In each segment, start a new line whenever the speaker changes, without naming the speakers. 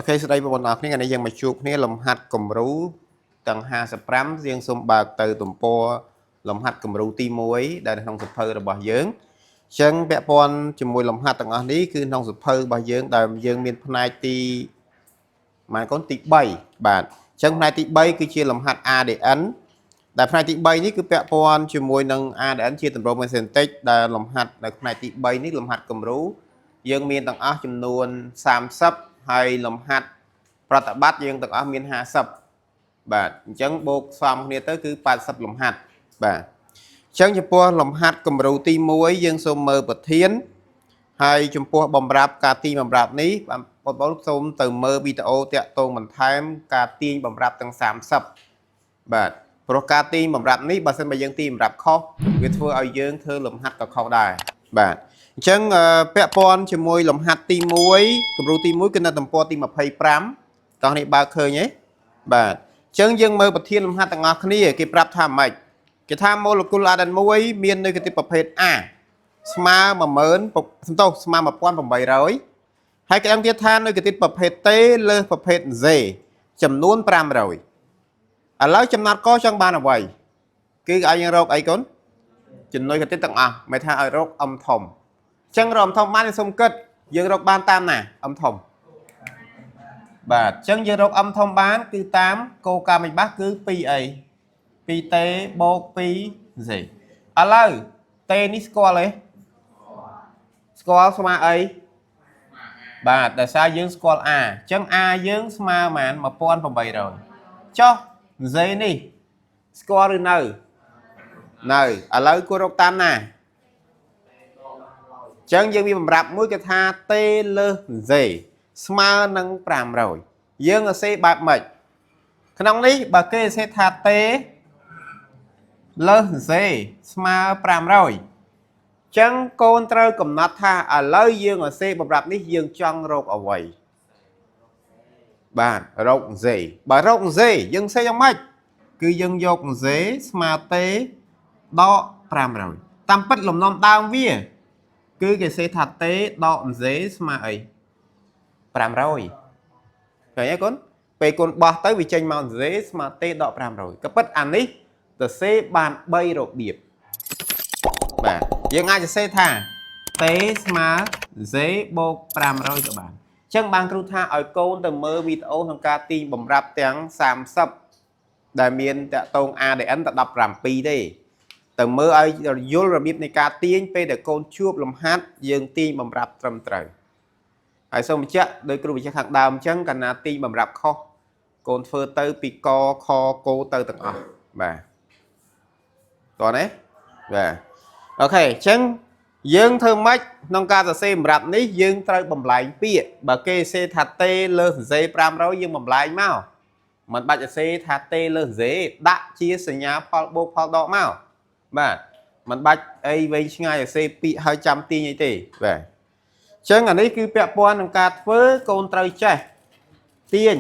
OK ស្ដីបងប្អូនអរគ្នាថ្ងៃនេះយើងមកជួបគ្នាលំហាត់គំរូទាំង55យើងសូមបើកទៅទំព័រលំហាត់គំរូទី1ដែលនៅក្នុងសៀវភៅរបស់យើងអញ្ចឹងពាក់ព័ន្ធជាមួយលំហាត់ទាំងអស់នេះគឺក្នុងសៀវភៅរបស់យើងដែលយើងមានផ្នែកទីម៉ានកូនទី3បាទអញ្ចឹងផ្នែកទី3គឺជាលំហាត់ ADN ដែលផ្នែកទី3នេះគឺពាក់ព័ន្ធជាមួយនឹង ADN ជាទម្រង់ synthetic ដែលលំហាត់នៅផ្នែកទី3នេះលំហាត់គំរូយើងមានទាំងអស់ចំនួន30ហើយលំហាត់ប្រតិបត្តិយើងទាំងអស់មាន50បាទអញ្ចឹងបូកផ្សំគ្នាទៅគឺ80លំហាត់បាទអញ្ចឹងចំពោះលំហាត់គំរូទី1យើងសូមមើលប្រធានហើយចំពោះបំរាប់ការទីបំរាប់នេះបងប្អូនសូមទៅមើលវីដេអូតាក់ទងបន្ថែមការទាញបំរាប់ទាំង30បាទព្រោះការទាញបំរាប់នេះបើសិនបើយើងទាញបំរាប់ខុសវាធ្វើឲ្យយើងធ្វើលំហាត់ក៏ខុសដែរបាទអញ្ចឹងពាក់ព័ន្ធជាមួយលំហាត់ទី1គំរូទី1គឺនៅទំព័រទី25តោះនេះបើកឃើញទេបាទអញ្ចឹងយើងមើលប្រធានលំហាត់ទាំងអស់គ្នាគេប្រាប់ថាម៉េចគេថាម៉ូលេគុល ADN 1មាននុយក្លេទីតប្រភេទ A ស្មើ10000សំទោសស្មើ1800ហើយគេដឹងទៀតថានុយក្លេទីតប្រភេទ T លើសប្រភេទ Z ចំនួន500ឥឡូវចំណាត់កចង់បានអ្វីគឺឲ្យយើងរកអីកូនចំណុចកតិតទាំងអស់មិនថាឲ្យរក M ធំអញ្ចឹងរក M ធំបានយើងសុំគិតយើងរកបានតាមណា M ធំបាទអញ្ចឹងយើងរក M ធំបានគឺតាមគោលការណ៍មិនបាសគឺ2អី 2T បូក 2Z ឥឡូវ T នេះស្គាល់ទេស្គាល់ស្មើអីបាទដោយសារយើងស្គាល់ A អញ្ចឹង A យើងស្មើប៉ុន្មាន1800ចុះ Z នេះស្គាល់ឬនៅនៅឥឡូវគួររកតាមណាអញ្ចឹងយើងមានបំរាប់មួយគេថា T លើស Z ស្មើនឹង500យើងសរសេរបែបម៉េចក្នុងនេះបើគេសរសេរថា T លើស Z ស្មើ500ចឹងកូនត្រូវកំណត់ថាឥឡូវយើងសរសេរបំរាប់នេះយើងចង់រកអ្វីបាទរក Z បើរក Z យើងសេយ៉ាងម៉េចគឺយើងយក Z ស្មើ T ដក500តាមពិតលំនាំដើមវា គឺគេសេថា T ដក Z ស្មើអី500ឃើញទេកូនពេលកូនបោះទៅវាចេញមក Z ស្មើ T ដក500ក៏ពិតអានេះទៅសេបាន3របៀបបាទយើងអាចសរសេរថា T ស្មើ Z បូក500ក៏បានអញ្ចឹងបានគ្រូថាឲ្យកូនទៅមើលវីដេអូក្នុងការទាញបំរាប់ទាំង30ដែលមានតាក់ទង ADN ទៅ17ទេទៅមើលឲ្យយល់របៀបនៃការទាញពេលដែលកូនជួបលំហាត់យើងទាញបំរាប់ត្រឹមត្រូវហើយសូមបញ្ជាក់ដោយគ្រូបញ្ជាក់ខាងដើមអញ្ចឹងកាលណាទាញបំរាប់ខុសកូនធ្វើទៅពីកខកោទៅទាំងអស់បាទតោះណាបាទ OK អញ្ចឹងយើងធ្វើម៉េចក្នុងការសរសេរសម្រាប់នេះយើងត្រូវបំលែងពាក្យបើគេសរសេរថា T លើសរសេរ500យើងបំលែងមកមិនបាច់សរសេរថា T លើស Z ដាក់ជាសញ្ញាផលបូកផលដកមកបាទមិនបាច់អីវែងឆ្ងាយសរសេរពាក្យហើយចាំទាញអីទេបាទអញ្ចឹងអានេះគឺពាក់ព័ន្ធនឹងការធ្វើកូនត្រូវចេះទាញ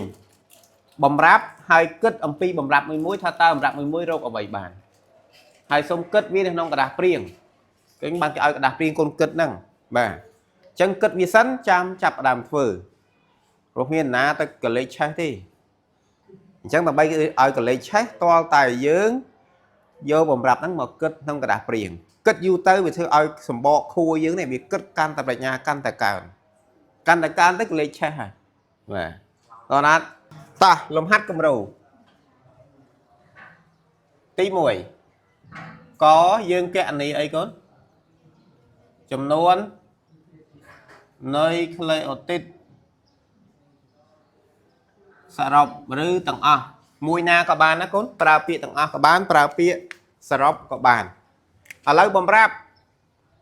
បំរាប់ហើយគិតអំពីបំរាប់មួយមួយថាតើបំរាប់មួយមួយរកអ្វីបានហើយសូមគិតវានៅក្នុងក្រដាសព្រៀងគេបានគេឲ្យក្រដាសព្រៀងកូនគិតហ្នឹងបាទអញ្ចឹងគិតវាសិនចាំចាប់ផ្ដើមធ្វើព្រោះមានណាទៅកលេចឆេះទេអញ្ចឹងដើម្បីឲ្យកលេចឆេះតលតែយើងយកបំរាប់ហ្នឹងមកគិតក្នុងក្រដាសព្រៀងគិតយូរទៅវាធ្វើឲ្យសម្បកខួរយើងនេះវាគិតកាន់តែប្រាជ្ញាកាន់តែកើនកាន់តែកើនទៅកលេចឆេះហើយបាទតោះណាត់តោះលំហាត់គំរូទី1កយើងកណនីអីកូនចំនួននុយក្លេអូទីតសរុបឬទាំងអស់មួយណាក៏បានណាកូនប្រើពាក្យទាំងអស់ក៏បានប្រើពាក្យសរុបក៏បានឥឡូវបំរាប់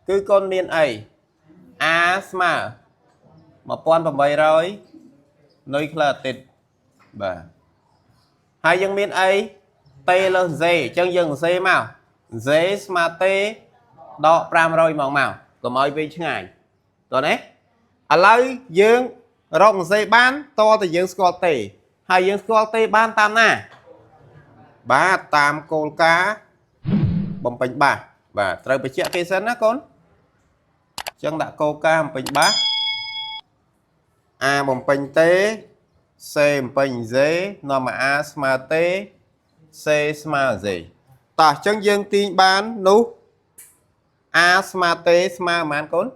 គឺកូនមានអី A ស្មើ1800នុយក្លេអូទីតបាទហើយយើងមានអី T លើស Z អញ្ចឹងយើងសរសេរមក Z ស្មើ T ដក500មកមកកុំឲ្យវិញឆ្ងាយតោះណាឥឡូវយើងរក Z បានតតែយើងស្គាល់ T ហើយយើងស្គាល់ T បានតាមណាបាទតាមគោលការណ៍បំពេញបាសបាទត្រូវបញ្ជាក់គេសិនណាកូនអញ្ចឹងដាក់គោលការណ៍បំពេញបាស A បំពេញ T C ពេញ Z នាំមក A ស្មើ T C ស្មើ Z តោះអញ្ចឹងយើងទាញបាននោះ A ស្មើ T ស្មើប៉ុន្មានកូន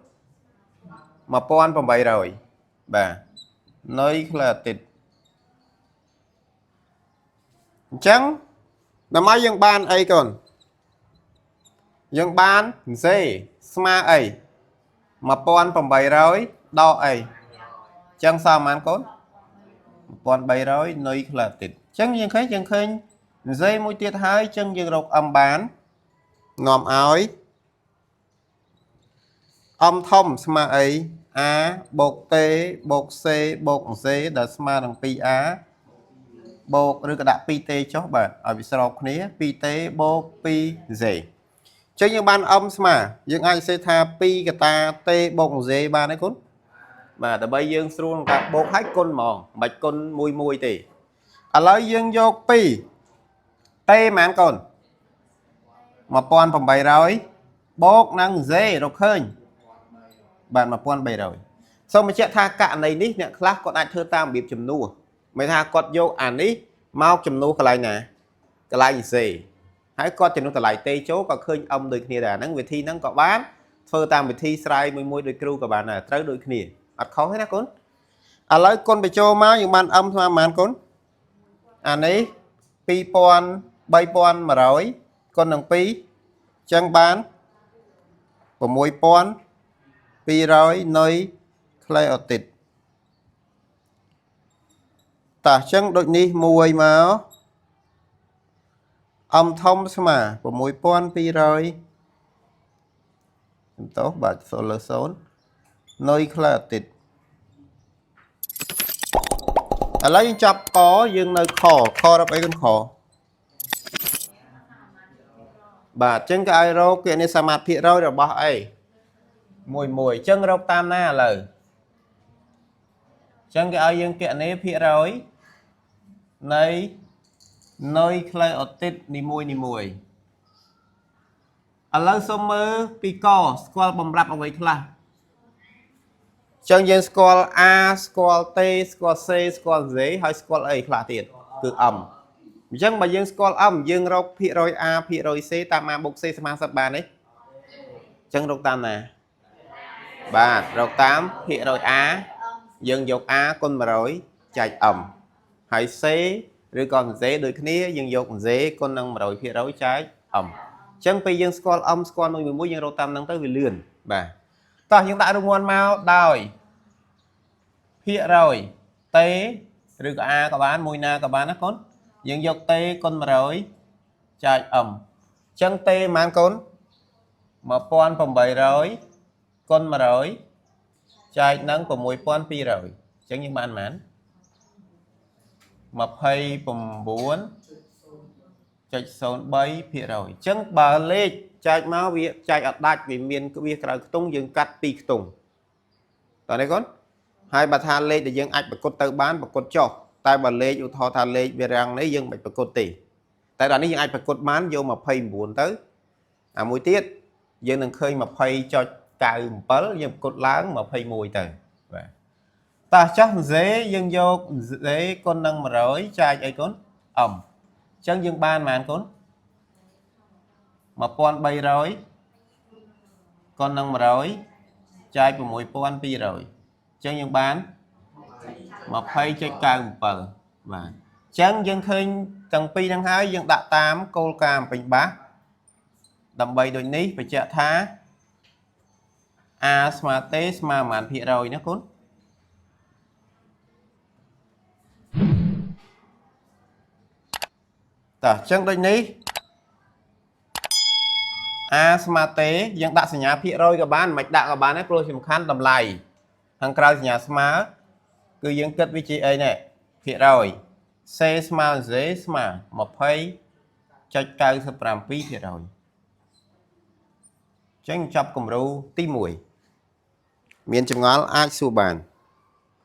1800បាទនុយក្លេអូទីតអញ្ចឹងដើម្បីយើងបានអីកូនយើងបាន Z ស្មើអី1800ដកអីអញ្ចឹងសល់ប៉ុន្មានកូន1300នុយក្លេអូទីតអញ្ចឹងយើងឃើញយើងឃើញ Z មួយទៀតហើយអញ្ចឹងយើងរក M បាននាំឲ្យ M ធំស្មើអី A បូក T បូក C បូក Z ដែលស្មើនឹង 2A បូកឬក៏ដាក់ 2T ចុះបាទឲ្យវាស្របគ្នា 2T បូក 2Z អញ្ចឹងយើងបាន M ស្មើយើងអាចសេថា2កតា T បូក Z បានទេគុណបាទដើម្បីយើងស្រួលក្នុងការបូកឲ្យគុណហ្មងមិនបាច់គុណមួយមួយទេឥឡូវយើងយក2 T ប៉ុន្មានកូន1800បូកនឹង Z រកឃើញបាទ1300សូមបញ្ជាក់ថាករណីនេះអ្នកខ្លះគាត់អាចធ្វើតាមរបៀបចំនួនមិនថាគាត់យកអានេះមកចំនួនកន្លែងណាកន្លែង Z ហើយគាត់ចំនួនតម្លៃ T ចូលក៏ឃើញ M ដូចគ្នាដែរហ្នឹងវិធីហ្នឹងក៏បានធ្វើតាមវិធីស្រាយមួយមួយដូចគ្រូក៏បានដែរត្រូវដូចគ្នាអត់ខុសទេណាកូនឥឡូវគុណបញ្ចូលមកយើងបាន M ស្មើប៉ុន្មានកូនអានេះ2000 3100គុណនឹង2អញ្ចឹងបាន6200នុយក្លេអូទីតតោះអញ្ចឹងដូចនេះមួយមក M ធំស្មើ6200សំទោសបាទ0លើ0នុយក្លេអូទីតឥឡូវយើងចាប់កយើងនៅខខរកអីគុណខបាទអញ្ចឹងគេឲ្យរកគេនេះសមាធិភាគរយរបស់អីមួយមួយអញ្ចឹងរកតាមណាឥឡូវអញ្ចឹងគេឲ្យយើងគណនាភាគរយនៃនុយក្លេអូទីតនីមួយនីមួយឥឡូវសូមមើលពីកស្គាល់បំរាប់អ្វីខ្លះអញ្ចឹងយើងស្គាល់ A ស្គាល់ T ស្គាល់ C ស្គាល់ Z ហើយស្គាល់អីខ្លះទៀតគឺ M អញ្ចឹងបើយើងស្គាល់ M យើងរកភាគរយ A ភាគរយ C តាម A បូក C ស្មើ10បានទេអញ្ចឹងរកតាមណាបាទរកតាមភាគរយ A យើងយក A គុណ100ចែក M ហើយ C ឬក៏ Z ដូចគ្នាយើងយក Z គុណនឹង100%ចែក M អញ្ចឹងពេលយើងស្គាល់ M ស្គាល់មួយមួយយើងរកតាមហ្នឹងទៅវាលឿនបាទតោះយើងដាក់រង្វាន់មកដោយភាគរយ T ឬក៏ A ក៏បានមួយណាក៏បានណាកូនយើងយក T គុណ100ចែក M អញ្ចឹង T ប៉ុន្មានកូន1800គុណ100ចែកនឹង6200អញ្ចឹងយើងបានប៉ុន្មាន29.03%អញ្ចឹងបើលេខចែកមកវាចែកអត់ដាច់វាមានក្បៀសក្រៅខ្ទង់យើងកាត់2ខ្ទង់តើនេះកូនហើយបើថាលេខដែលយើងអាចប្រកួតទៅបានប្រកួតចុះតែបើលេខឧទាហរណ៍ថាលេខវារាំងនេះយើងមិនប្រកួតទេតែដល់នេះយើងអាចប្រកួតបានយក29ទៅអាមួយទៀតយើងនឹងឃើញ20.97យើងប្រកួតឡើង21ទៅបាទតោះចុះ Z យើងយក Z គុណនឹង100ចែកអីគុណ M អញ្ចឹងយើងបានប៉ុន្មានកូន1300គុណនឹង100ចែក6200អញ្ចឹងយើងបាន20.97បាទអញ្ចឹងយើងឃើញទាំងពីរហ្នឹងហើយយើងដាក់តាមគោលការណ៍ពេញបាសដើម្បីដូចនេះបញ្ជាក់ថា A ស្មើ T ស្មើប៉ុន្មានភាគរយណាកូនតោះអញ្ចឹងដូចនេះ A ស្មើ T យើងដាក់សញ្ញាភាគរយក៏បានមិនដាក់ក៏បានដែរព្រោះសំខាន់តម្លៃខាងក្រៅសញ្ញាស្មើគឺយើងគិតវាជាអីនេះភាគរយ C ស្មើ Z ស្មើ20.97%អញ្ចឹងចប់គំរូទី1មានចម្ងល់អាចសួរបាន។